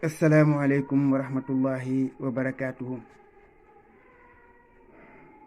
asalaamualeykum wa rahmatullahi wa barakaatuhu.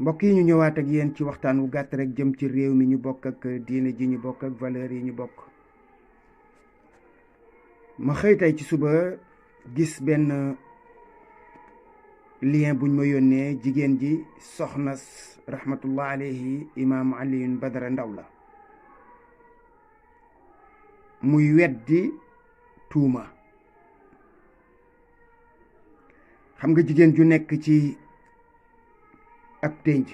mbokk yi ñu ñëwaat ak yéen ci waxtaan wu gàtt rek jëm ci réew mi ñu bokk ak diine ji ñu bokk ak valeur yi ñu bokk. ma xëy tey ci suba gis benn lien buñ ma yónnee. jigéen ji soxna rahmatullah alayhi imaam Aliyun Badara Ndaw la, muy weddi tuuma. xam nga jigéen ju nekk ci ab pénc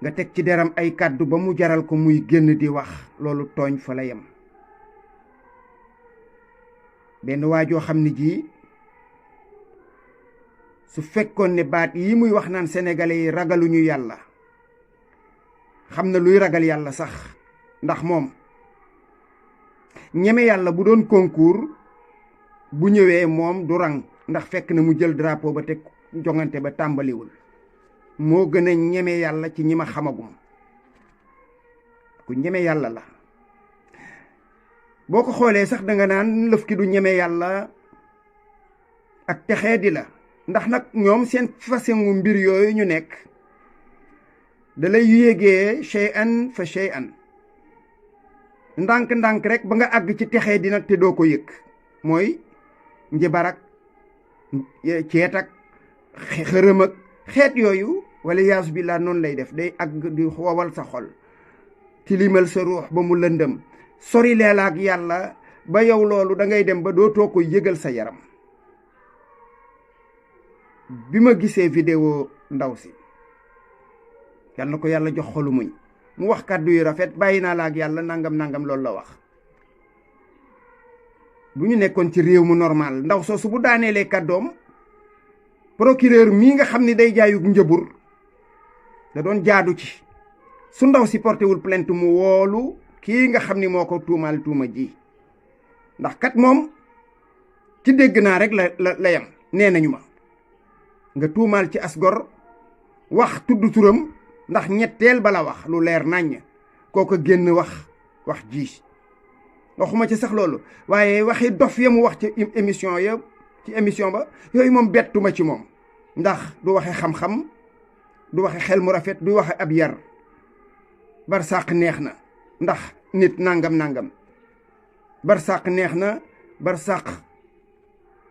nga teg ci deram ay kàddu ba mu jaral ko muy génn di wax, loolu tooñ fa la yem. benn waajoo xam ni ji su fekkoon ne baat yi muy wax naan sénégalais yi ragaluñu yàlla, xam na luy ragal yàlla sax, ndax moom ñeme yàlla bu doon concours bu ñëwee moom du rang, ndax fekk na mu jël drapeau ba te jongante ba tàmbaliwul. moo gën a ñeme yàlla ci ñi ma xamagum. ku ñeme yàlla la. boo ko xoolee sax danga naan lëf ki du ñeme yàlla ak texee di la, ndax nag ñoom seen façon mbir yooyu ñu nekk da lay yéegee shay'an fa shay'an, ndànk-ndànk rek ba nga àgg ci texee di nag te doo ko yëg. mooy njibarak ceet ak xërëm ak xeet yooyu, wala yaasu billah noonu lay def. day àgg di wowal sa xol, tilimal sa ruux ba mu lëndëm, sori leela ak yàlla ba yow loolu da ngay dem ba dootoo ko yëgal sa yaram. bi ma gisee vidéo ndaw si, yal na ko yàlla jox xolu muñ, mu wax kàddu yu rafet, bàyyi naa la ak yàlla nangam loolu la wax. bu ñu nekkoon ci réew mu normal, ndaw soosu bu daaneelee kàddoom, procureur mii nga xam ni day jaayug njëbur da doon jaadu ci su ndaw si portéwul plainte mu woolu kii nga xam ni moo ko tuumaal tuuma ji. ndax kat moom ci dégg naa rek la yam. nee nañu ma nga tuumaal ci asgor, wax tudd turam, ndax ñetteel bala wax lu leer naññ kooko génn wax ji. waxuma ci sax loolu, waaye waxi dof ya mu wax ci émission ba yooyu moom bettuma ci moom, ndax du waxe xam-xam, du waxe xel mu rafet, du waxe ab yar. barsàq neex na ndax nit nangam barsàq neex na, barsàq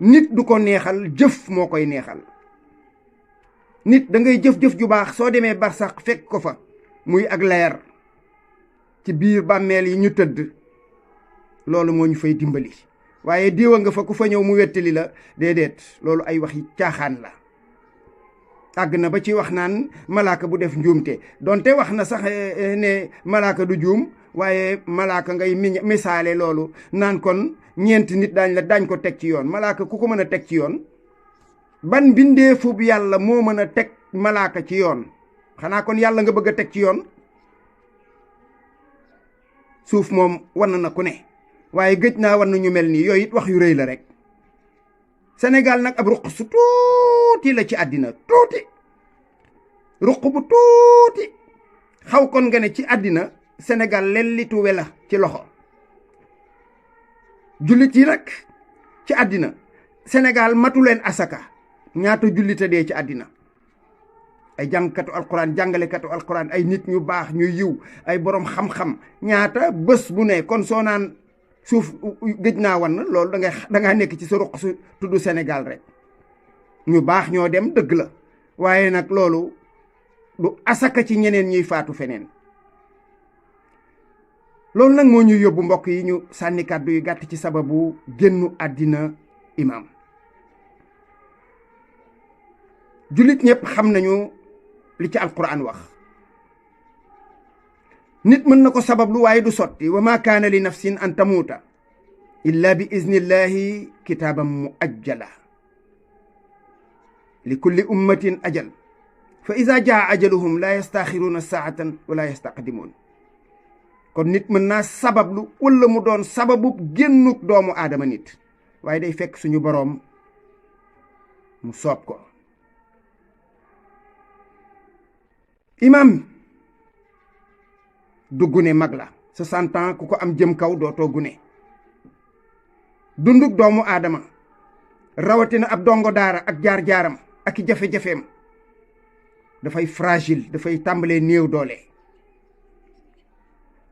nit du ko neexal, jëf moo koy neexal. nit da ngay jëf-jëf ju baax, soo demee barsàq fekk ko fa muy ak leer ci biir bàmmeel yi ñu tëdd, loolu moo ñu fay dimbali. waaye diwa nga fa ku fa ñëw mu wettali la, déedéet, loolu ay waxi caaxaan la. àgg na ba ci wax naan malaaka bu def njuumte, donte wax na sax ne malaaka du juum, waaye malaaka ngay misaale loolu naan kon ñeenti nit dañ ko teg ci yoon. malaaka ku ko mën a teg ci yoon? ban mbindeefub yàlla moo mën a teg malaaka ci yoon? xanaa kon yàlla nga bëgg a teg ci yoon? suuf moom wan na ku ne, waaye gëj naa war na ñu mel nii. yooyu it wax yu rëy la rek. Sénégal nag ab ruq su tuuti la ci àddina, tuuti, ruq bu tuuti. xaw kon nga ne ci àddina Sénégal lellitu we la ci loxo. jullit yi nag ci àddina Sénégal matu leen asaka. ñaata jullite dee ci àddina? ay jàngkatu alquran, jàngalekatu alquran, ay nit ñu baax ñu yiw, ay borom xam-xam, ñaata bés bu ne. kon soo naan suuf gëj naa wan, loolu dangaa nekk ci sa ruq su tudd Sénégal rek. ñu baax ñoo dem, dëgg la, waaye nag loolu du asaka ci ñeneen ñuy faatu feneen. loolu nag moo ñuy yóbbu mbokk yi ñu sànni kàddu yu gàtt ci sababu génnu àddina imaam. jullit ñëpp xam nañu li ci alquran wax. nit mën na ko sabablu waaye du sotti. wa ma kaana li nafsin an tamuuta illa bi iznillahi kitaaban muajjala li kulli ummatin ajal fa iza jaa ajaluhum la yastaxiruuna saatan wala yastaqdimuun. kon nit mën naa sabablu wala mu doon sababu génnuk doomu aadama nit, waaye day fekk suñu boroom mu soob ko. imam du gune, mag la. 60 ans ku ko am jëm kaw dootoo gune. dunduk doomu aadama rawatina ab dongo daara ak jaar-jaaram ak i jafe-jafeem dafay fragile, dafay tàmbalee néew doole.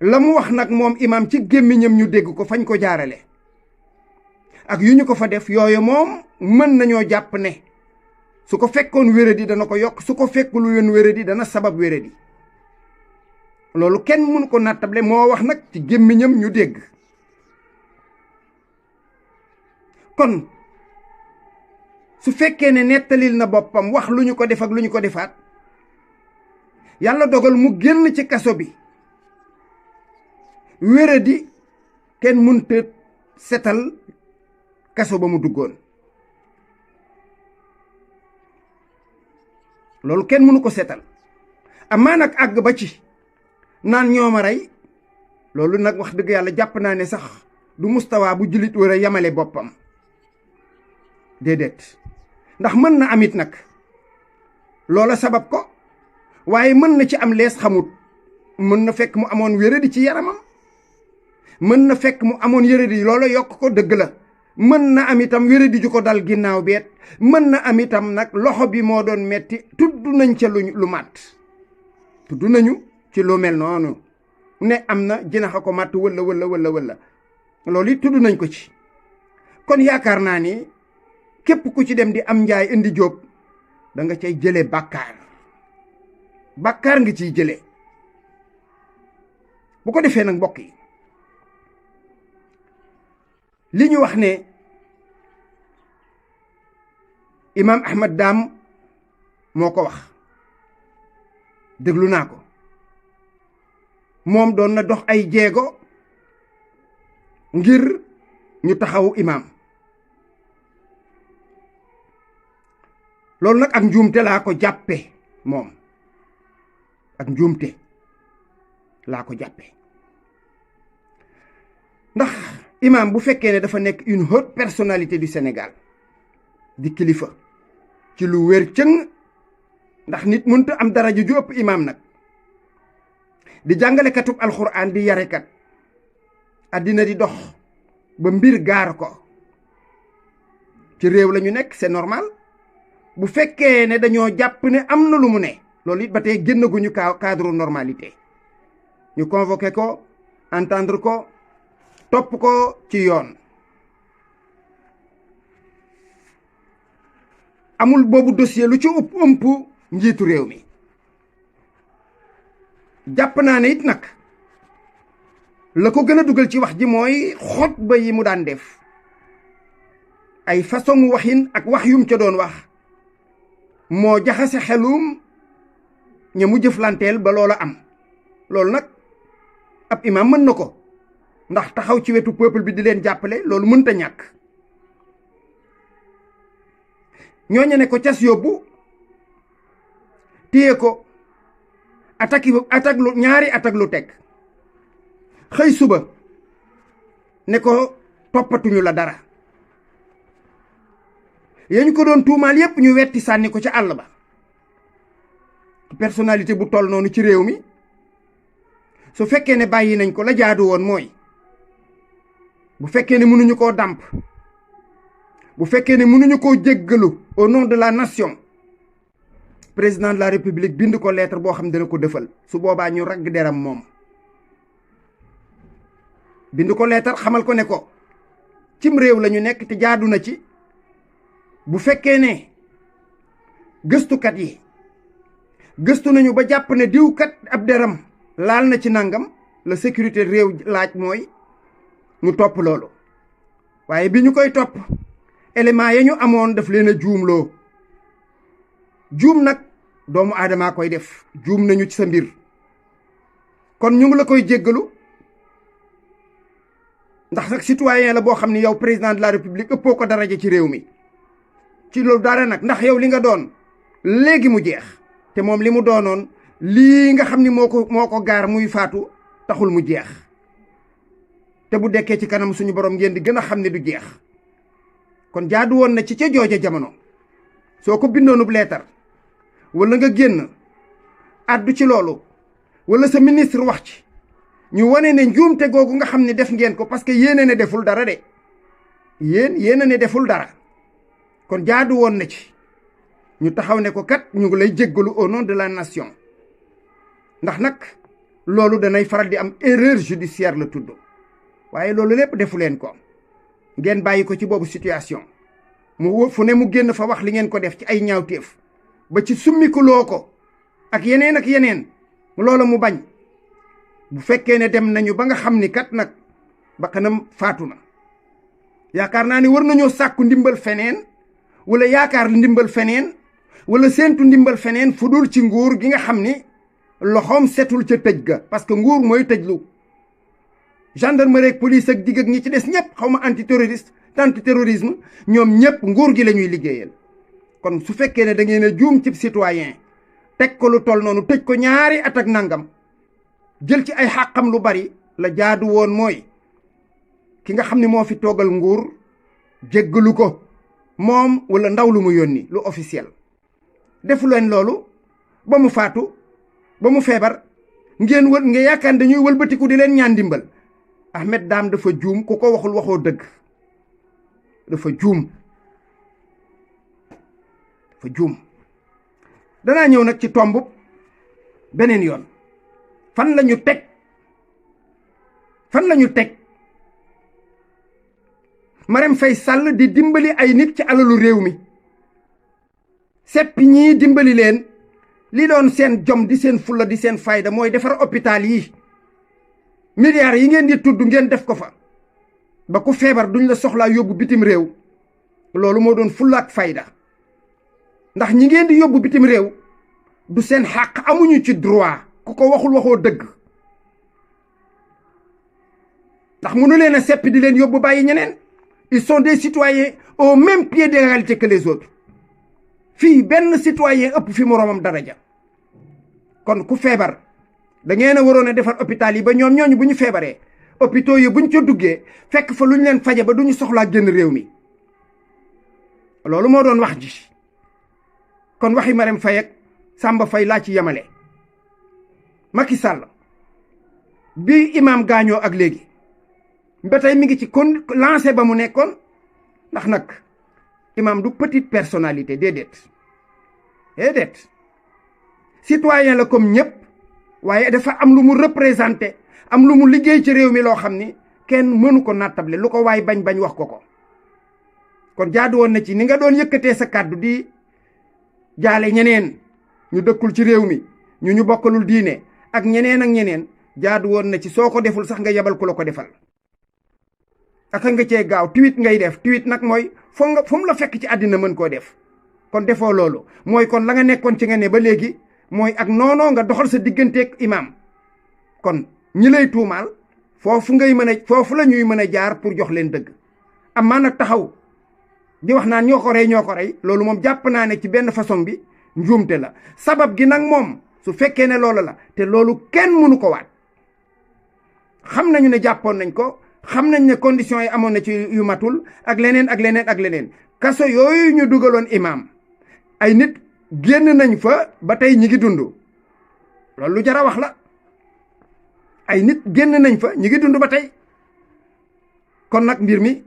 la mu wax nag moom imaam ci gémmiñam ñu dégg ko fañ ko jaarale ak yu ñu ko fa def yooyu moom mën nañoo jàpp ne su ko fekkoon wéradi dana ko yokk, su ko fekkul woon wéradi dana sabab wéradi. loolu kenn mënu ko nattable, moo wax nag ci gémmiñam ñu dégg. kon su fekkee ne nettalil na boppam wax lu ñu ko def ak lu ñu ko defaat, yàlla dogal mu génn ci kaso bi, wéradi kenn mënta setal kaso ba mu duggoon. loolu kenn mënu ko setal. amaa nag àgg ba ci naan ñooma rey, loolu nag wax dëgg yàlla jàpp naa ne sax du mustawa bu jullit war a yamale boppam. déedéet, ndax mën na amit nag loola sabab ko, waaye mën na ci am lees xamut. mën na fekk mu amoon wéradi ci yaramam, mën na fekk mu amoon wéradi loola yokk ko, dëgg la. mën na am itam wéradi ju ko dal ginnaaw beet, mën na am itam nag loxo bi moo doon metti, tudd nañ ca lu màtt. tudd nañu ci lu mel noonu ne am na jinax a ko màtt wala loolu it tudd nañ ko ci. kon yaakaar naa ni képp ku ci dem di am njaay indi jóob da nga cay jële bàkkaar nga ciy jële. bu ko defee nag mbokk yi, li ñu wax ne imaam Ahmad Dame moo ko wax, déglu naa ko. moom doon na dox ay jéego ngir ñu taxawu imaam. loolu nag ak njuumte laa ko jàppe, moom ak njuumte laa ko jàppe. ndax imaam bu fekkee ne dafa nekk une haute personnalité du Sénégal, di kilifa ci lu wér cëng, ndax nit mënta am daraja ju ëpp imaam nag, di jàngalekatub alxuraan, di yarekat, àddina di dox ba mbir gaar ko. ci réew la ñu nekk, c'est normal. bu fekkee ne dañoo jàpp ne am na lu mu ne, loolu it ba tey génnaguñu cadre normalité. ñu convoqué ko, entendre ko, topp ko ci yoon. amul boobu dossier lu ci ëmp njiitu réew mi. jàpp naa ne it nag la ko gën a dugal ci wax ji mooy xutba yi mu daan def, ay façon waxin ak wax yum ca doon wax moo jaxase xelum ña mu jëflanteel ba loola am. loolu nag ab imaam mën na ko, ndax taxaw ci wetu peuple bi di leen jàppale, loolu mënta ñàkk. ñooña ne ko cas yóbbu, téye ko, ñaari attaque lu teg, xëy suba ne ko toppatuñu la dara. yañ ko doon tuumaal yépp ñu wetti sànni ko ca àll ba. personnalité bu toll noonu ci réew mi, su fekkee ne bàyyi nañ ko, la jaadu woon mooy, bu fekkee ne mënuñu koo dàmp, bu fekkee ne mënuñu koo jéggalu au nom de la nation, président de la république bind ko lettre boo xam ne dana ko defal. su boobaa ñu ragg deram moom. bind ko lettre xamal ko ne ko cim réew la ñu nekk te jaadu na ci, bu fekkee ne gëstukat yi gëstu nañu ba jàpp ne diwkat ab deram laal na ci nangam, la sécurité réew laaj mooy ñu topp loolu. waaye bi ñu koy topp, élément ya ñu amoon daf leen a juumloo. juum nag doomu aadamaa koy def, juum nañu ci sa mbir, kon ñu ngi la koy jéggalu. ndax nag citoyen la boo xam ne yow président de la république ëppoo ko daraja ci réew mi. ci loolu dara nag, ndax yow li nga doon léegi mu jeex, te moom li mu doonoon, lii nga xam ni moo ko gaar muy faatu, taxul mu jeex. te bu dekkee ci kanam suñu borom ngeen di gën a xam ne du jeex. kon jaadu woon na ci ca jooja jamono, soo ko bindoonub leetar, wala nga génn addu ci loolu, wala sa ministre wax ci, ñu wane ne njuumte googu nga xam ne def ngeen ko, parce que yéene ne deful dara de, yéen a ne deful dara kon jaadu woon na ci ñu taxaw ne ko kat ñu ngi lay jéggalu au nom de la nation ndax nag loolu danay faral di am erreur judiciaire la tudd waaye loolu lépp defu leen ko ngeen bàyyi ko ci boobu situation mu fu ne mu génn fa wax li ngeen ko def ci ay ñaawteef ba ci summikuloo ko ak yeneen loola mu bañ bu fekkee ne dem nañu ba nga xam ni kat nag bakkanam faatu na yaakaar naa ni war nañoo sàkku ndimbal feneen wala yaakaar ndimbal feneen wala séentu ndimbal feneen fu dul ci nguur gi nga xam ni loxoom setul ca tëj ga parce que nguur mooy tëjlu gendarmerie ak police ak digg ak ñi ci des ñëpp xaw ma antiterrorisme ñoom ñëpp nguur gi la ñuy liggéeyal kon su fekkee ne da ngeen a juum ci citoyen teg ko lu toll noonu tëj ko ñaari at ak nangam jël ci ay xàqam lu bari la jaadu woon mooy ki nga xam ne moo fi toogal nguur jéggalu ko moom wala ndaw lu mu yónni lu officiel defu leen loolu ba mu faatu ba mu feebar ngeen nga yaakaar dañuy wëlbatiku di leen ñaan dimbal Ahmed Dame dafa juum ku ko waxul waxoo dëgg dafa juum danaa ñëw nag ci tomb beneen yoon fan lañu teg Marème Faye Sall di dimbali ay nit ci alalu réew mi seppi ñii dimbali leen li doon seen jom di seen fulla di seen fayda mooy defar hôpital yi milliards yi ngeen di tudd ngeen def ko fa ba ku feebar duñ la soxlaa yóbbu bitim réew loolu moo doon fulla ak fayda ndax ñi ngeen di yóbbu bitim réew du seen xàq amuñu ci droit ku ko waxul waxoo dëgg ndax mënu leen a seppi di leen yóbbu bàyyi ñeneen ils sont des citoyens au même pied d'égalité que les autres fii benn citoyen ëpp fi moroomam daraja kon ku feebar da ngeen a waroon a defar hôpital yi ba ñoom ñooñu bu ñu feebaree hôpitaux yi bu ñu ca duggee fekk fa lu ñu leen faje ba du ñu soxlaa génn réew mi loolu moo doon wax ji kon waxi Marème Faye ak Samba Faye laa ci yemale Macky Sall bi imam gaañoo ak léegi ba tey mi ngi ci kon lancé ba mu nekkoon ndax nag imam du petite personnalité déedéet citoyen la comme ñëpp waaye dafa am lu mu représenté am lu mu liggéey ci réew mi loo xam ni kenn mënu ko nattable lu ko waay bañ wax ko kon jaadu woon na ci ni nga doon yëkkatee sa kàddu di jaale ñeneen ñu dëkkul ci réew mi ñu bokkalul diine ak ñeneen jaadu woon na ci soo ko deful sax nga yebal ku la ko defal aka nga cee gaaw tweet ngay def tweet nag mooy fu mu la fekk ci àddina mën koo def kon defoo loolu mooy kon la nga nekkoon ci nga ne ba léegi mooy ak noonoo nga doxal sa digganteeg imam kon ñi lay tuumaal foofu la ñuy mën a jaar pour jox leen dëgg amaa nag taxaw di wax naan ñoo ko rey loolu moom jàpp naa ne ci benn façon bi njuumte la sabab gi nag moom su fekkee ne loolu la te loolu kenn mënu ko waat xam nañu ne jàppoon nañ ko xam nañ ne conditions yi amoon na ci yu matul ak leneen kaso yooyu ñu dugaloon imam ay nit génn nañ fa ba tey ñi ngi dund loolu lu jar a wax la ay nit génn nañ fa ñi ngi dund ba tey kon nag mbir mi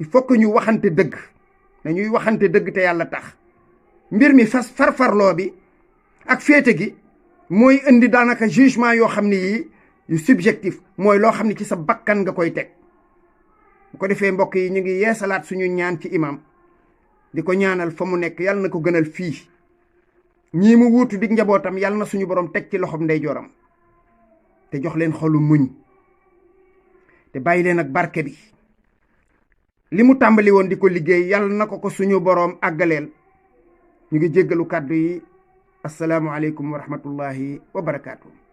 il faut que ñu waxante dëgg dañuy waxante dëgg te yàlla tax mbir mi farfarloo bi ak féete gi mooy indi daanaka jugement yoo xam ne yii yu subjectif mooy loo xam ne ci sa bakkan nga koy teg bu ko defee mbokk yi ñu ngi yeesalaat suñu ñaan ci imam di ko ñaanal fa mu nekk yàlla na ko gënal fii ñii mu wuutu dig njabootam yàlla na suñu borom teg ci loxoom ndeyjooram te jox leen xolu muñ te bàyyi leen ak barke bi li mu tàmbali woon di ko liggéey yàlla na ko suñu borom àggaleel ñu ngi jéggalu kàddu yi asalaamu aleykum wa rahmatullahi wa barakaatu.